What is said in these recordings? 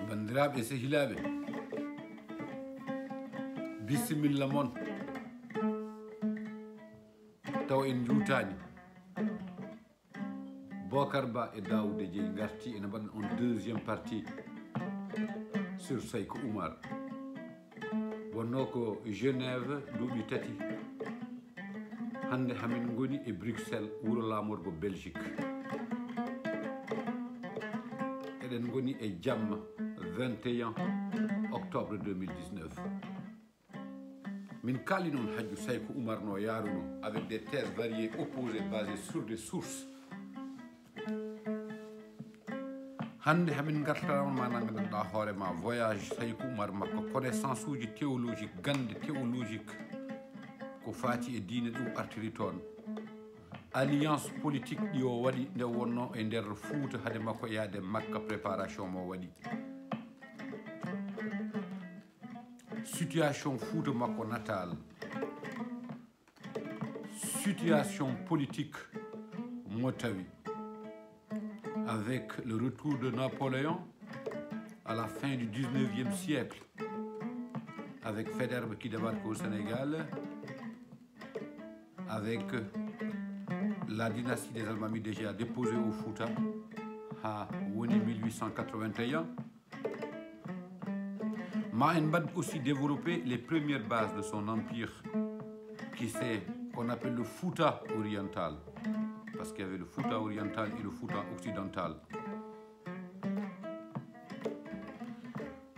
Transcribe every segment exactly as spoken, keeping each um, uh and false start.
Banndiraaɓe e sehilaaɓe, bisimilla mon. Taw en njuutaani. Bocar Ba e Daouda Dieye ngarti ene mbaɗa on deuxième partie sur Sayko Oumar. Wonnoo ko Genève duuɓi tati. Hannde hamin ngoni e Bruxelles, wuro laamorgo Belgique. Eɗen ngoni e jamma vingt et un octobre deux mille dix-neuf. Min kaaldi noon Hajju Sayko Oumar no yaaruno avec des thèses variées, opposées, basées sur des sources. Hannde hamin ngartana on maanaam ganduɗa hoore ma voyage Sayko Oumar makko, connaissance uji théologique, gande théologique ko faati e diine ɗum artiri toon. Alliance politique ɗi o waɗi nde wonno e nder Fuuta hade makko yaade Makka, préparation mo waɗi. Situation Fuuta makko natal, situation politique mo tawi, avec le retour de Napoléon à la fin du dix-neuvième siècle, avec Faidherbe qui débarque au Sénégal, avec la dynastie des Almaamides déjà déposée au Fouta, ha woni mille huit cent quatre-vingt-un. Ma en mbaɗ aussi développer les premières bases de son empire, qui c'est qu'on appelle le Fouta oriental, parce qu'il y avait le Fouta oriental et le Fouta occidental.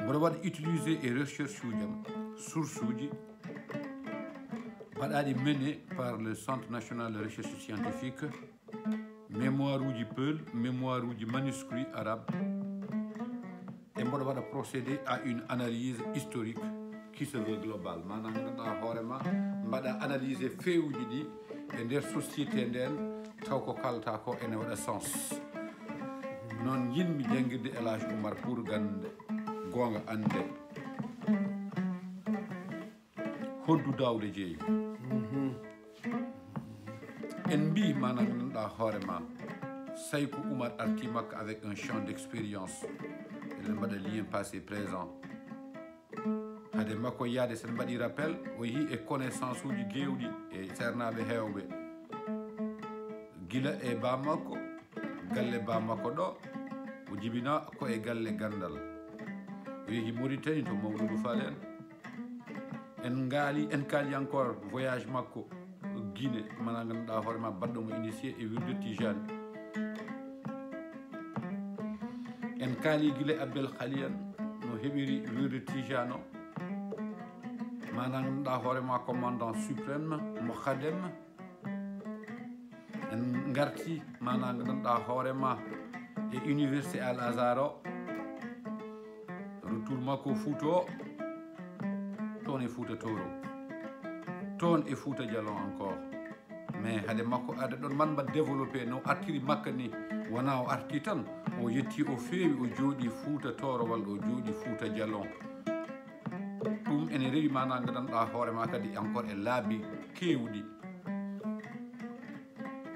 Mboɗo waɗa utiliser e recherche uji am, source uji baɗaɗi mené par le Centre national de recherche scientifique, mémoire uji peul, mémoire uji manuscrit arabe, e mboɗo waɗa procéder à une analyse historique qui se veut globale. Maanaam, ganduɗa hoore ma, mbaɗa analyser feewuji ɗi e nder société nden, taw ko kalta ko ene waɗa sens. Noon jinmi jangirde El Hadj Oumar pour gande goonga ande. Hoddu Daouda Dieye. En mbi maanaam, ganduɗa hoore ma, Sayko Oumar arti makko avec un champ d'expérience. Eɗen mbaɗa lien passé présent. Hade makko yaade, sen mbaɗi rappel, o yehi e connaissance uji gewɗi e seernaaɓe heewɓe. Gila e ba makko, galle ba makko ɗo, o jibina ko e galle gandal. O yehi Mauritanie to Mawludu Fall en. En ngaali, en kaali encore voyage makko Guinée, mana ganduɗa hoore ma baɗɗo mo initié e wirde Tijani. En kaali gila Abdel Khalian no heɓiri wirde Tijano, mana ganduɗa hoore ma commandant suprême mo Khadem. En ngarti, mana ganduɗa hoore ma e université Al Azhar o, retour makko Fouta o, toon e Fouta Tooro, toon e Fouta Jalon encore. Mais hade makko arde ɗon, man mba développé no artiri makka ni, wona o arti tan, o yetti, o feewi, o jooɗi Fouta Tooro walla o jooɗi Fouta Jalon. Ɗum ene rewi, mana ganduɗa hoore ma kadi encore e laabi kewɗi.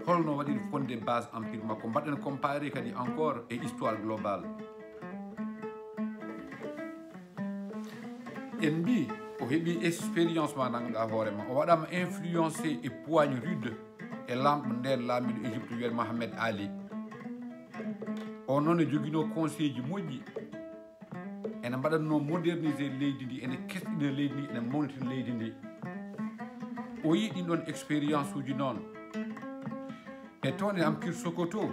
Holno waɗiri fondé base empire makko? Mbaɗen comparé kadi encore e histoire globale. En mbi o heɓi expérience, mana ganduɗa hoore ma, o waɗama influencé e Poigne Rude, e lamɗo nden laamiɗo Égypte wiyete Mohamed Ali. O noon e jogino conseil ji moƴƴi, ene mbaɗatno moderniser leydi ndi, ene kesɗina leydi ndi, ene mawnitina leydi ndi. O yi ɗin ɗon expérience uji noon. E toon e Empire Sokoto,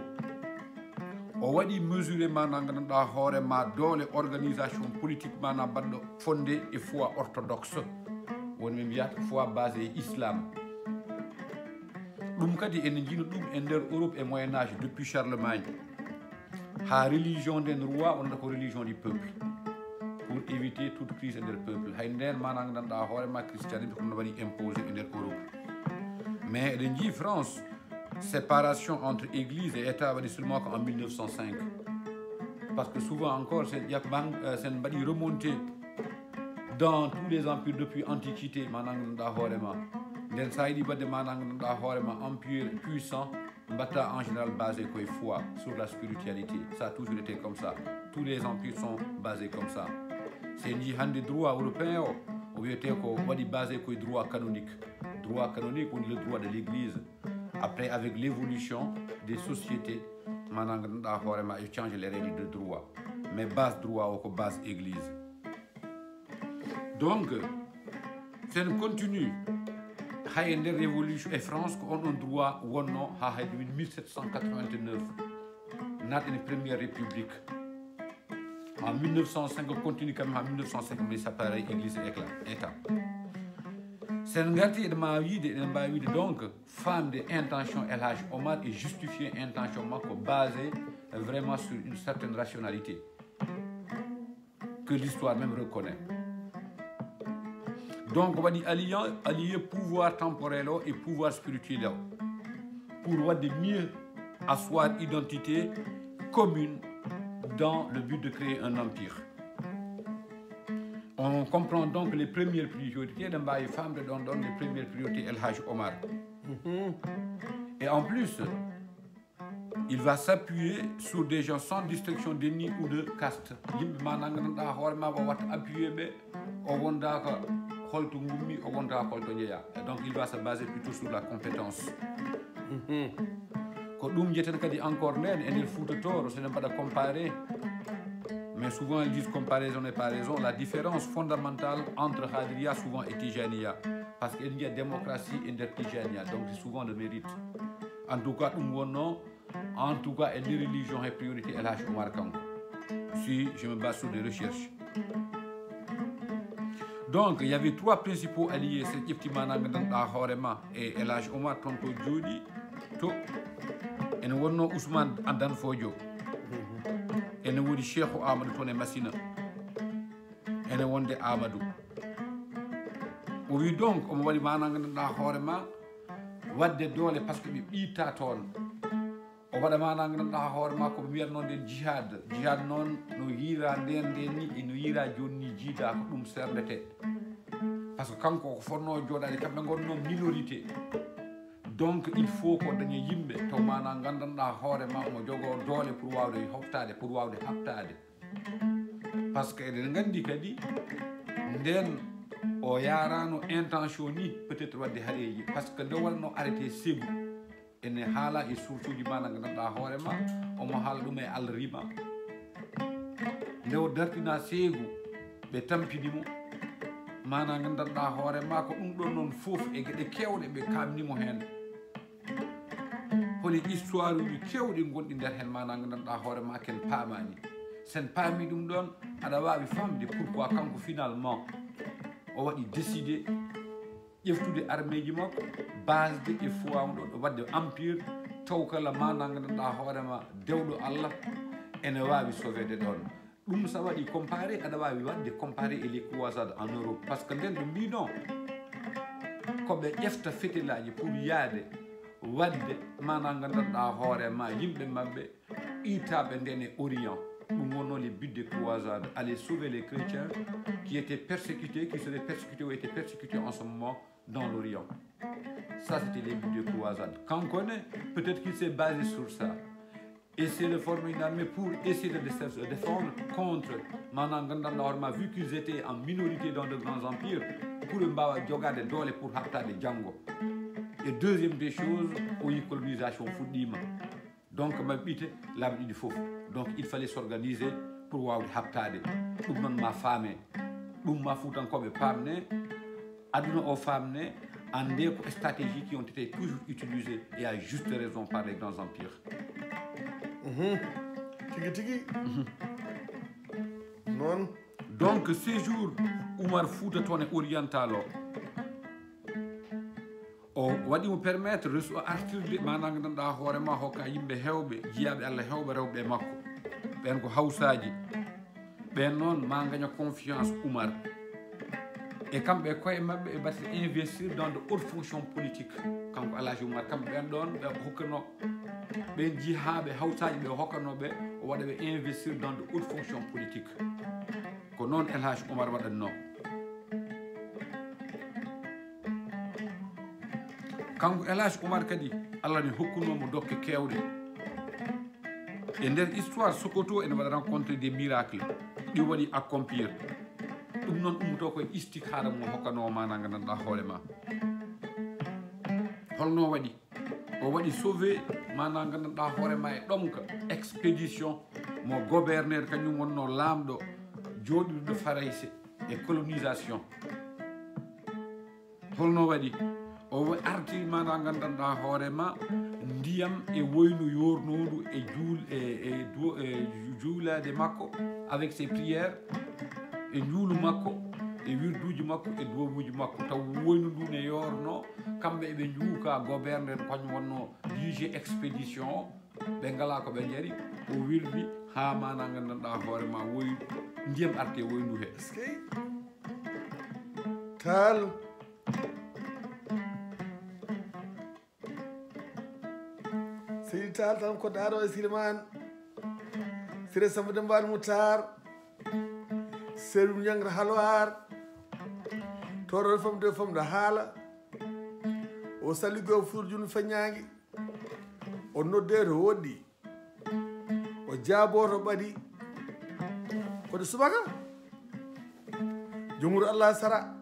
o waɗi mesuré, mana ganduɗa hoore ma, doole organisation politique, mana baɗɗo fondé e foi orthodoxe, woni ɓe mbiyata foi basé e islam. Ɗum kadi ene jino ɗum e nder Europe e Moyen Âge, depuis Charlemagne. Ha religion nden roi wonata ko religion du peuple, pour éviter toute crise e nder peuple. Hay nden, mana ganduɗa hoore ma, christianisme ko no waɗi imposé e nder Europe. Mais eɗen jii France, séparation entre église et état waɗi seulement ko en mille neuf cent cinq. Parce que souvent encore, sen ƴak-, man, euh, sen mbaɗi remonté dans tous les empires depuis antiquité, mana ganduɗa hoore ma. Nden sa yiɗi wadde, mana ganduɗa hoore ma, empire puissant, mbatta en général basé koye foi, sur la spiritualité. Ça a toujours été comme ça. Tous les empires sont basés comme ça. Si en njii hannde droit européen o, o wiyetee ko waɗi basé koye droit canonique. Droit canonique woni le droit de l'église. Après, avec l'évolution des sociétés, maanaam, ngannduɗaa hoore ma, yo change les règles de droit. Mais base droit o ko base église. Donc, si en continue, hay e nder révolution e France, ko on ɗon droit wonno haa hay mille sept cent quatre-vingt-neuf, naat en première république. En mille neuf cent cinq, continue quand même en mille neuf cent cinq, mais ça pareil, église et éclat, état. Si en ngarti, eɗen mbaawi wiide, eɗen mbaawi wiide donc, faamde intention El Hadj Omar et justifier intention makko basée vraiment sur une certaine rationalité que l'histoire même reconnaît. Donc, waɗi allié, allié pouvoir temporel o et pouvoir spirituel o pour waɗde mieux asseoir identité commune dans le but de créer un empire. On comprend donc les premières priorités, eɗen mbaawi faamde ɗon ɗon les premières priorités El Hadj Omar. Et en plus, il va s'appuyer sur des gens sans distinction d'ethnie ou de caste. Yimɓe maanaam ngannduɗaa hoore ma o watta appuyé ɓe, o wondaaka holto ngummi, o wondaaka holto njeyaa. Et donc, il va se baser plutôt sur la compétence. Ko ɗum njeten kadi encore nden e nder Fuuta Tooro, so eɗen mbaɗa comparé. Mais souvent, ils disent comparaison n'est pas raison. La différence fondamentale entre Qadiriya souvent et Tijaniya, parce que il y a démocratie et nder Tijaniya, donc c'est souvent le mérite. En tout cas, ɗum wonno, en tout cas, e nder religion, e priorité El Hadj Omar kanko. Si je me base sur des recherches. Donc, il y avait trois principaux alliés, si ƴefti maanaam ngannduɗaa hoore ma e El Hadj Omar toon to jooɗi, to ene wonno Ousmane Adan Fodio, ene woni Cheikhou Amadou toon e Masina, ene wonde Amadou. O wi donc, omo waɗi maanaam ngannduɗaa hoore ma waɗde doole, parce que ɓe ɓiitta toon. O waɗa maanaam ngannduɗaa hoore ma ko ɓe mbiyatnoo nden jihad. Jihad noon no yiira nden, nden ni, e no yiira jooni ni jiida, ko ɗum serndete. Parce que kanko ko fotnoo jooɗaade, kamɓe ngonnoo minorité. Donc, il faut ko daña yimɓe to maanaam nganndanɗaa hoore ma omo jogoo doole pour waawde hoftaade, pour waawde haɓtaade. Parce que eɗen nganndi kadi nden o yaaraano intention ni peut-être waɗde hareeji, parce que nde waɗno arrêté Ségou, ene haala e source uji maanaam nganndanɗaa hoore ma, omo haala ɗum e Al Rima. Nde o dartina Ségou, ɓe tampini mo, maanaam nganndanɗaa hoore ma ko ɗum ɗon noon fof e geɗe keewɗe ɓe kaamni mo heen. Holi histoire uji keewɗi gonɗi nder heen, maanaam nganndanɗaa hoore ma ken paamaani. Sen paami ɗum ɗon, aɗa waawi famde pourquoi kanko finalement o waɗi décidé ƴeftude armeeji makko, basde e fowawɗo waɗde empire, taw kala maanaam nganndanɗaa hoore ma dewɗo Allah ene waawi sauvéde ɗon. Ɗum sa waɗi comparé, aɗa waawi waɗde comparé e les croisades en Europe. Parce que nden ɓe mbino ko ɓe ƴefta fetelaaji pour yaade waɗde maanaam nganndanɗaa hoore ma yimɓe maɓɓe ittaaɓe nden e Orient. Ɗum wonno les buts des croisades, aller sauver les chrétiens qui étaient persécutés, qui seraient persécutés ou étaient persécutés en ce moment dans l'Orient. Ça, c'était les buts des croisades. Kanko ne, peut-être qu'il s'est basé sur ça. Essayer de former une armée pour essayer de se défendre contre, maanaam nganndanɗaa hoore ma, vu qu'ils étaient en minorité dans de grands empires, pour ɓe mbaawa jogaade doole pour haɓtaade janngo. Et deuxième des choses, o yi colonisation fuɗɗiima. Donc, maɓɓite laabi ɗiɗi fof. Donc, il fallait s'organiser pour waawde haɓtaade. Ɗum noon ma faame. Ɗum ma Fuutankooɓe paamne. Aduna o faamne. Annde ko stratégie qui ont été toujours utilisées et à juste raison par les grands empires. Tigi tigi. Noon. Donc, séjour Oumar Fouta toon e Oriental o, o waɗi mo permettre resu artirde, maanaam nganndanɗaa hoore ma hokka yimɓe heewɓe, jiyaaɓe Allah heewɓe rewɓe e makko. Ɓeen ko Hawsaaji. Ɓeen noon ma ngaña confiance Oumar. E kamɓe e koye maɓɓe ɓe mbaɗti investir dans de hautes fonctions politiques. Kanko El Hadj Oumar, kamɓe ɓeen ɗoon ɓe hokkano ɓeen jiyaaɓe Hawsaaji ɓe hokkano ɓe, o waɗa ɓe investir dans de hautes fonctions politiques. Ko noon El Hadj Oumar waɗatnoo. Kanko El Hadj Oumar kadi, Allah ne hokkunoo mo dokke keewɗe. E nder histoire, Sokoto ene waɗa rencontre des miracles, ɗi waɗi accomplir. Ɗum noon ummoto koye istikhara mo hokkanoo ma, na gandanɗa hoore ma. Holno waɗi? O waɗi sauvé, mana gandanɗa hoore ma, e ɗomka expédition mo gouverneur, kañum wonno laamɗo jooɗirɗo Farayse e colonisation. Holno waɗi? O wa- arti, mana gandanɗa hoore ma, ndiyam e woynu yornundu e juul e, e, du- e ju- juulade makko, avec ses prières, e njuulu makko, e wirduuji makko, e duwawuuji makko, taw woynu ndu ne yorno. Kamɓe eɓe njuuka, gouverneur kañum wonno D G expédition o, ɓe ngala ko ɓe njari. O wirdi ha, mana gandanɗa hoore ma, woy ndiyam arte woyndu he. Eskey. Taal. Seydi Taal tan ko daaro e Silman. Sire Samba Demba Almutar. Seydou Ñangra Halwar. Toro famde famde haala. O saligo furjun feñaangi. O nodde to woɗɗi. O jaabo to ɓaɗi. Kono subaka, jomuru Allah sara.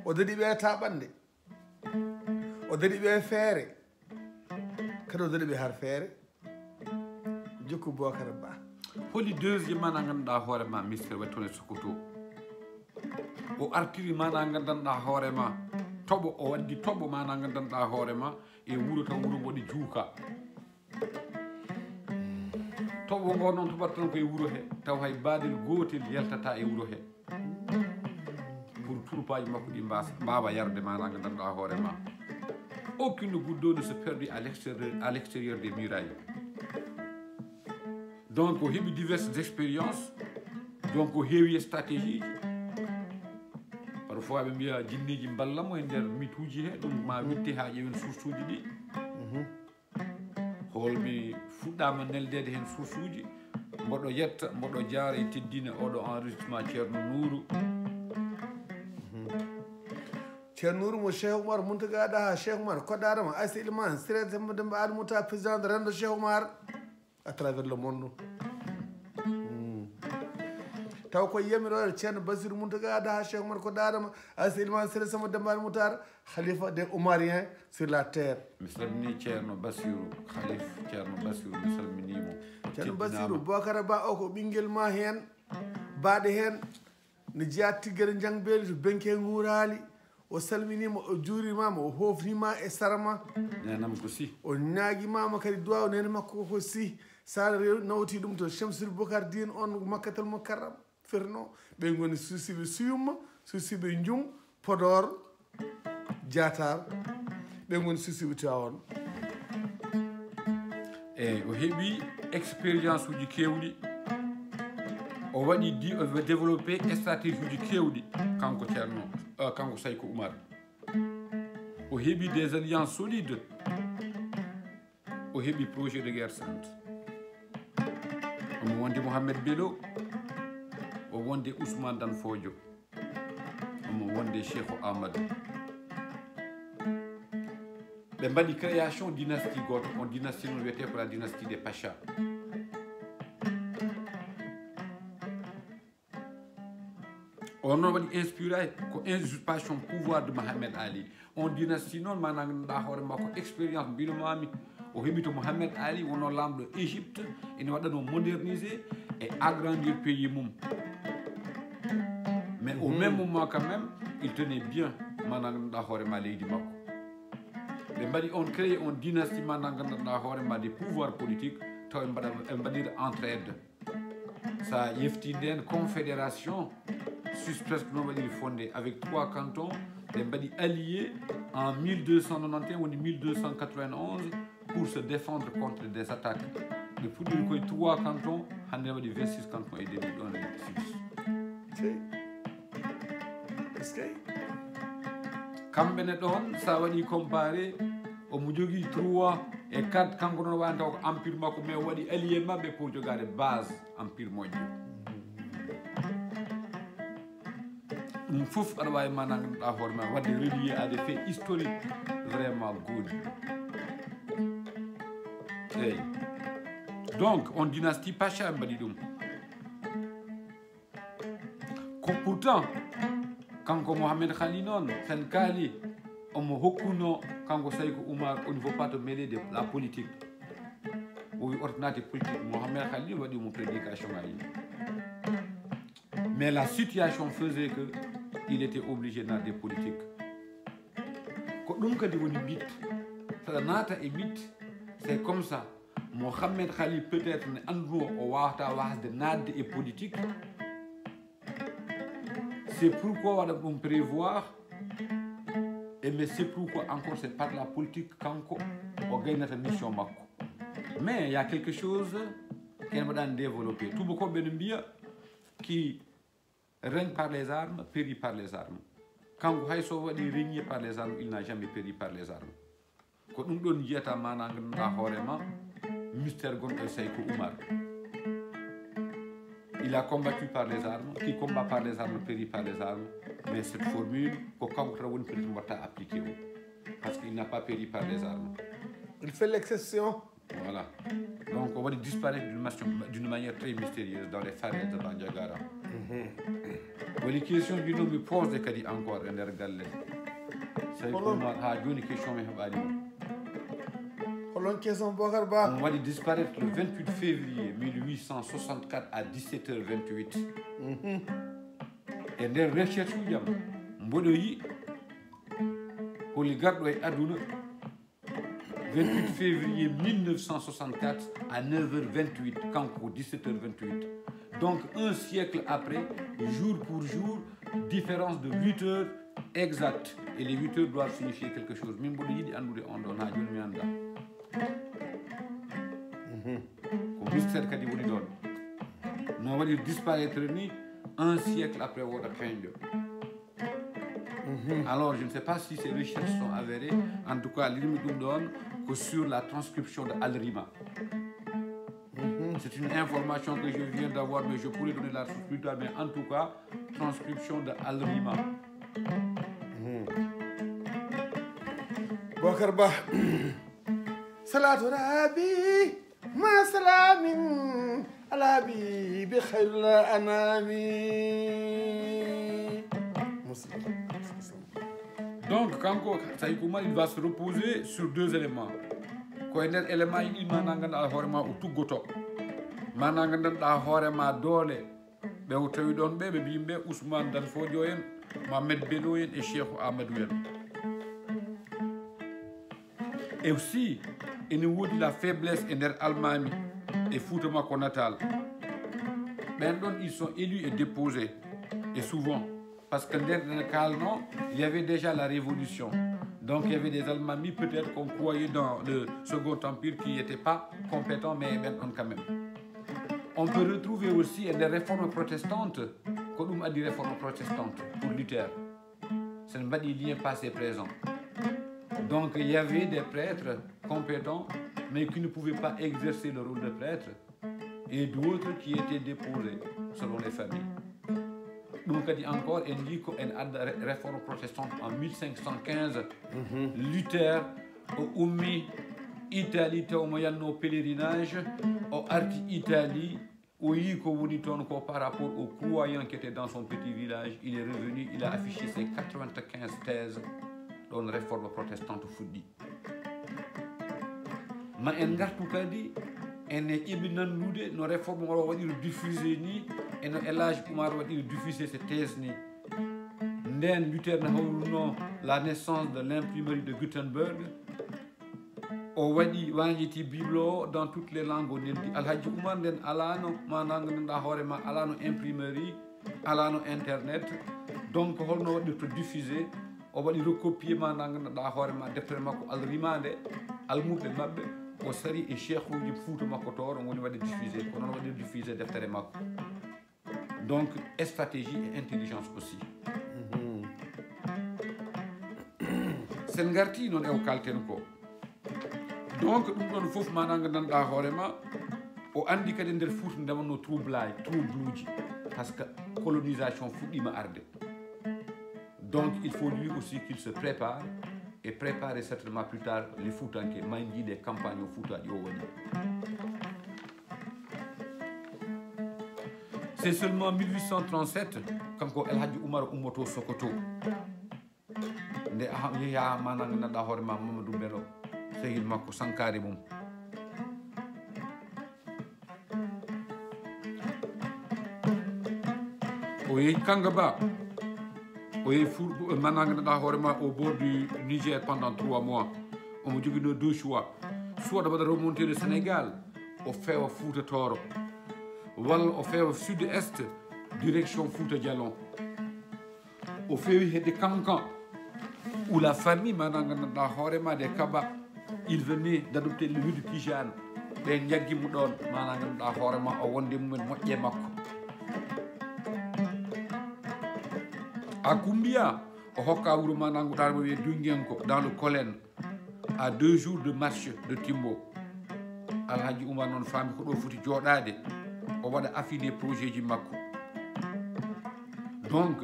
O daɗi ɓe taɓande. O daɗi ɓe feere. Kadi o daɗi ɓe har feere. Jokku Bokar Ba. Holi deuxième, mana gandanɗa hoore ma, Mister Wetone Sokoto? O artiri, mana gandanɗa hoore ma, toɓo, o waddi toɓo, mana gandanɗa hoore ma, e wuro, taw wuro ngo waɗi juuka. Toɓo ngo noon toɓata tan ko e wuro he, taw hay baadel gootel yaltata e wuro he. Pour troupeau ji makko ɗi mbasa, mbawa yarde, mana gandanɗa hoore ma. Aucune goutte d'eau ne se perdit à l'extérieur, à l'extérieur des murailles. Donc, o heɓi diverses expériences. Donc, o heewi stratégie ji. Parfois, ɓe mbiya jinneeji mballa mo e nder mituuji he, ɗum ma witte ha ƴeewen source uji ɗi. Holmi fuɗɗama neldeede heen source uji. Mboɗo yetta, mboɗo jaara e teddina oɗo enregistrement Ceerno Nuuru. Ceerno Nuuru mo Cheikh Oumar Mountaga Daha Cheikh Oumar Koddarama, Aïssa Ilimane, Siré Demba Demba Adamouta, président de Rendo Cheikh Oumar, à travers le monde. Hmm. Taw ko yamiroore Ceerno Basiru Mountaga Daha Cheikh Oumar Koddarama, Aïssa Ilimane, Siré Samba Demba Adamouta, Khalifa des Oumariens sur la terre. Mi salmini Ceerno Basiru, Khalif Ceerno Basiru, mi salminimo. Ceerno Basiru, Bokara Ba o ko ɓinngel ma heen, baaɗe heen, ne jeyaa Tiggere Jangbeeli to Benke Nguuraali. O salminiima, o juurimaama, o hoofniima e sarama. Nenam ko si. O ñaagimaama kadi duwaaw, neene makko ko si. Sa rew-, nawti ɗum to Shamsul Bokar Diin on Makkatal Mukarram. Ferno, ɓe ngoni suusiiɓe Suyum, suusiiɓe Njum, Podor, Diatar, ɓe ngoni suusiiɓe Tiwaawan. Eyi, o heɓi expérience uji keewɗi. O waɗi di-, o développé stratégie uji keewɗi, kanko Ceerno, euh, kanko Sayko Oumar. O heɓi des alliances solides. O heɓi projet de guerre sainte. Omo wondi Mohamed Bello, o wondi Ousmane Dan Fodio, omo wondi Cheikh Amadou. Ɓe mbaɗi création dynastie gooto, on dynastie noon wiyetee ko la dynastie des Pacha. On noon waɗi inspiré ko usurpation pouvoir de Mohamed Ali. On dynastie noon, maanaam, ganduɗa hoore makko expérience mbino mami, o heɓi to Mohamed Ali, wonno laamɗo Égypte, ene waɗano moderniser et agrandir pays mum. Mais au même moment quand même, il tenait bien, maanaam, ganduɗa hoore ma leydi makko. Ɓe mbaɗi on créé on dynastie, maanaam, ganduɗa hoore ma des pouvoirs politiques, taw ɓe mbaɗa, ɓe mbaɗira entraide. Sa ƴefti nden confédération, Suisse presque no waɗiri fondé avec trois cantons, ɓe mbaɗi allié en mille deux cent nonante et un, woni mille deux cent quatre-vingt-onze, pour se défendre contre des attaques. Ɓe puɗɗiri koye trois cantons, hannde waɗi vingt-six cantons et demi ɗon e Suisse. Sey. Est-ce que? Kamɓe ne ɗon, sa waɗi comparé, omo jogii trois et quatre, kanko noon wawata taw ko empire makko, mais o waɗi allié maɓɓe pour jogade base empire moƴƴo. Ɗum fof aɗa wawi, maanaam, ganduɗa hoore ma, wadde relié à des faits historiques vraiment good. Eyyi. Donc, on dynastie Pacha mbaɗi ɗum. Ko pourtant, kanko Mohamed Khali noon, sen kaali, omo hokkuno kanko Sayko Oumar, on ne faut pas te mêler de la politique. O wi ordinateur politique, Mohamed Khali waɗi mo prédication ayi. Mais la situation faisait que il était obligé de des politiques. Ko ɗum kadi woni bit. Saɗa naata e bit, c'est comme ça. Mohamed Khali peut-être ne annduno o wawata wasde naatde e politique. C'est pourquoi waɗa ɗum prévoir. Et mais c'est pourquoi encore c'est par la politique kanko o gaynata mission makko. Mais il y a quelque chose ken mbaɗani développé. Tubakoɓe no mbiya qui règne par les armes, périt par les armes. Kanko hay so waɗi régné par les armes, il n'a jamais péri par les armes. Ko ɗum ɗon jiyata mana ganduɗa hoorema mystère gonɗo e Sayko Oumar. Il a combattu par les armes, qui combat par les armes périt par les armes. Mais cette formule, ko kanko tan woni peut-être mbatta appliqué o. Parce qu'il n'a pas péri par les armes. Il fait l'exception. Voilà. Donc on va disparaître d'une manière très mystérieuse dans les falaises de Bandiagara. Woni question ɗi ɗo mi posé kadi encore e nder galle. Sayko Oumar, ha joni question mi heɓani mo. Holon question, Bocar Ba? On waɗi disparaître le vingt-huit février mille huit cent soixante-quatre à dix-sept heures vingt-huit. E nder recherche ujam mboɗo yi holi garɗo e aduna. Vingt-huit février mille neuf cent soixante-quatre à neuf heures vingt-huit, kanko dix-sept heures vingt-huit. Donc un siècle après, jour pour jour, différence de huit heures exactes. Et les huit heures doivent signifier quelque chose. Min mboɗo yiɗi anndude on ɗon, ha joni mi annda. Ko mystère kadi woni ɗon. No waɗi disparaître ni un siècle après woɗa feeñɗo. Alors, je ne sais pas si ces recherches sont avérées. En tout cas, lirmi ɗum ɗon ko sur la transcription de Alrima. C'est une information que je viens d'avoir, mais je pourrais donner la source plus tard. Mais en tout cas, transcription de Alrima. Bocar Ba. Salatu Rabbi. Ma salamin ala habibi khairul anami. Muslim. Donc kanko Sayko Oumar, il va se reposer sur deux éléments. Ko e nder élément ji ɗi mana ganduɗa hoorema o tuggoto, mana ganduɗa hoorema doole ɓe o tawi ɗon ɓe ɓe mbiyimɓe Ousmane Danfodio en, Mohamed Bello en e Cheikhou Amadou en. Et aussi ene woodi la faiblesse e nder almami e Fouta makko natal. Ɓen ɗon ils sont élus et déposés et souvent parce que nder ɗen kalno il y avait déjà la révolution. Donc il y avait des almamis peut-être qu'on croyait dans le second empire qui n'étaient pas compétents, mais ɓen ɗon quand même. On peut retrouver aussi e nder réforme protestante ko ɗum addi réforme protestante pour Luther. Sen mbaɗi lien passé présent. Donc il y avait des prêtres compétents mais qui ne pouvaient pas exercer le rôle de prêtre et d'autres qui étaient déposés selon les familles. Ɗum kadi encore en jii ko en adda réforme protestante en mille cinq cent quinze. Luther o ummi Italie taw mo yanno pèlerinage, o arti Italie. O yii ko woni toon ko par rapport aux croyants qui étaient dans son petit village. Il est revenu, il a affiché ses quatre-vingt-quinze thèses. Ɗon réforme protestante fuɗɗi. Ma en ngartu kadi ene ƴeɓi nanndude no réforme o waɗiri diffusé ni, e no El Hadj Oumar waɗiri diffusé ses thèses ni. Nden Luther no hawruno la naissance de l'imprimerie de Gutenberg. O waɗi, wañjiti Bible o dans toutes les langues, o neldi. Alhaji Oumar nden alano, mana ganduɗa hoorema alano imprimerie, alano internet. Donc holno waɗirto diffusé? O waɗi recopier, mana ganduɗa hoorema deftere makko Alrima nde, almuɓɓe maɓɓe, o sari e cheikhuji Fouta makko toon, o woni waɗi diffusé. Ko noon waɗi diffusé deftere makko. Donc stratégie et intelligence aussi. Sen ngarti noon e o kalten ko. Donc ɗum ɗon fof mana ganduɗa hoorema o andi kadi nder Fouta nde wonno troublage, troubleji, parce que colonisation fuɗɗima arde. Donc il faut lui aussi qu'il se prépare et préparer certainement plus tard les Foutanke, ma en jii ɗe campagne o Fouta ɗi o waɗi. C'est seulement mille huit cent trente-sept, kanko El Hadji Oumar ummoto Sokoto. Nde aha, yehi ha mana gandanɗa hoore ma Mamadou Bello, sehil makko, sankare mum. O yehi Kangaba, o yehi Fur-, mana gandanɗa hoore ma au bord du Niger pendant trois mois. Omo jogino deux choix. Soit o waɗa remonté le Sénégal, o fewa Fouta Tooro, walla o fewa sud-est, direction Fouta Djalon. O fewi hedde Kankan, où la famille, mana gandanɗa hoore ma, des Kaba, il venait d'adopter le wird Tijane. Ɓe jaggi mo ɗon, mana gandanɗa hoore ma, o wonde mumen, moƴƴe makko. A Kumbiya, o hokka wuro mana gandanɗa mo wiye Dungenko, dans le Kolen, à deux jours de marche de Timbo. Alhaji Oumar noon faami ko ɗo foti jooɗaade, o waɗa affiner projet ji makko. Donc,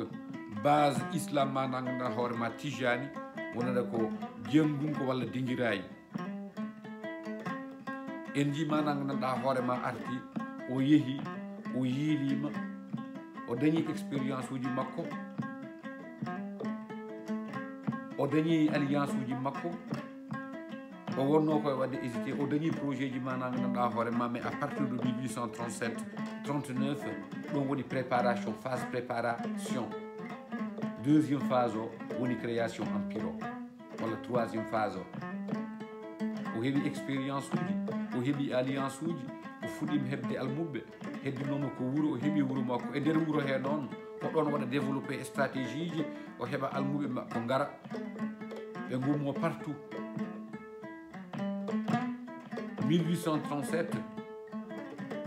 base islam mana gandanɗa hoore ma Tijani, wonata ko Jengum ko walla Dingirayi. En ji mana gandanɗa hoore ma arti, o yehi, o yiilima, o dañi expérience uji makko, o dañi alliance uji makko. O wonno koye waɗde hésité, o dañi projet ji mana gandanɗa hoore ma, mais à partir de mille huit cent trente-sept, trente-neuf, ɗum woni préparation, phase préparation. Deuxième phase o woni création empire o, walla troisième phase o. O heɓi expérience uji, o heɓi alliance uji, o fuɗɗima heɓde almuɓɓe, heddinoma ko wuro, o heɓi wuro makko. E nder wuro he noon, o ɗon waɗa développé stratégie ji, o heɓa almuɓɓe makko ngara, ɓe ngummo partout. Mille huit cent trente-sept,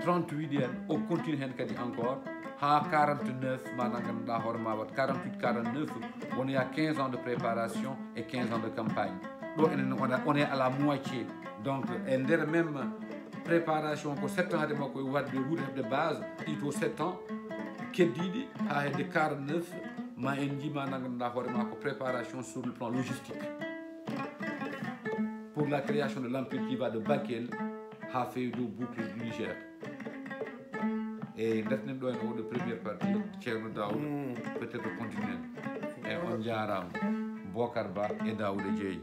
trente-huit en, o continue hen kadi encore, ha quarante-neuf, mana gandanɗa hoore ma, wat quarante-huit, quarante-neuf, won ya quinze ans de préparation et quinze ans de campagne. Ɗo enen on est, on est à la moitié. Donc, e nder même préparation, ko sept ans de makko e waɗde, wuuri heɓde base, ɗi to sept ans keddiɗi, ha hedde quarante-neuf, ma en ji mana gandanɗa hoore ma ko préparation sur le plan logistique pour la création de l'empire qui va de Bakel ha feewi dow boucle du Niger. E dartinen ɗo en oɗo première partie, Ceerno Daouda, peut-être continuer. E on jaaraama, Bokar Ba e Daouda Dieye.